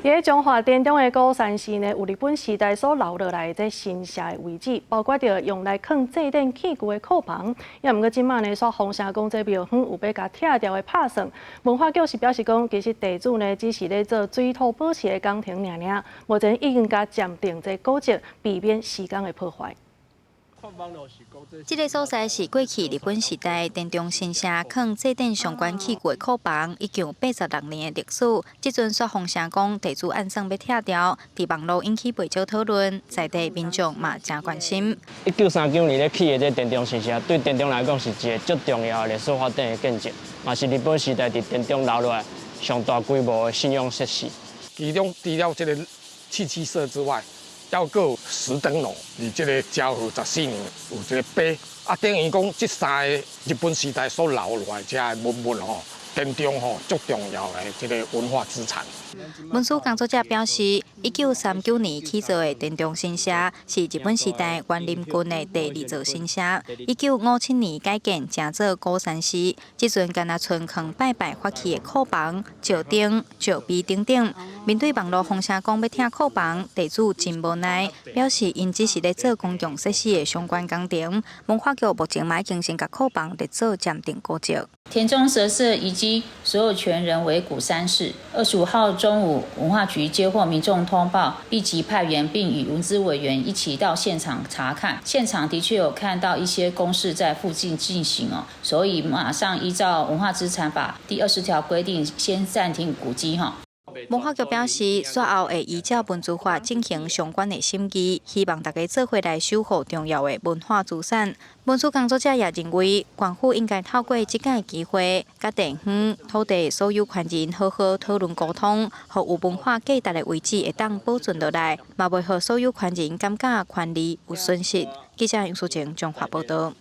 佇彰化田中的鼓山寺呢，有日本時代所留落來的這神社的遺址，包括著用來囥祭典器具的庫房。也毋過這馬呢，煞風聲講這廟方有欲共拆掉的拍算。文化局是表示講，其實地主呢只是咧做水土保持的工程爾爾，目前已經共暫停這古蹟，避免時間的破壞。這个所在是過去日本時代田中神社囥祭典相關器具的庫房，已經有86年的歷史。這陣煞風聲講地主按算欲拆掉，佇網路引起袂少討論，在地民眾嘛誠關心。1939年咧起的這田中神社，對田中來講是一个足重要的歷史發展的見證，嘛是日本時代佇田中留落來上大規模的信仰設施。其中除了這个契機社之外，猶閣有石燈籠，佇這个昭和14年有這个碑，啊，等於講這三个日本時代所留落來這文物吼，田中吼足重要的這个文化資產。文史工作者表示，1939年起造的田中神社是日本時代園林郡的第二座神社。1957年改建成做鼓山寺，這陣敢若賰囥拜拜法器的庫房、石燈、石碑等等。面對網路風聲講欲拆庫房，地主真無奈，表示𪜶只是咧做公共設施的相關工程。文化局目前嘛已經先共庫房列做暫定古蹟。田中神社遺跡所有權人為鼓山寺。25號中午，文化局接獲民眾通報，立即派員並與文資委員一起到現場查看。現場的確有看到一些工事在附近進行哦，所以馬上依照文化資產法第20條規定，先暫停古蹟哈。文化局表示，煞後會依照文資法進行相關的審議，希望大家做伙來守護重要的文化資產。文史工作者也認為，縣府應該透過這個機會，佮地方土地所有權人好好討論溝通，予有文化價值的遺址會當保存落來，嘛袂予所有權人感覺權利有損失。記者楊淑靜彰化報導。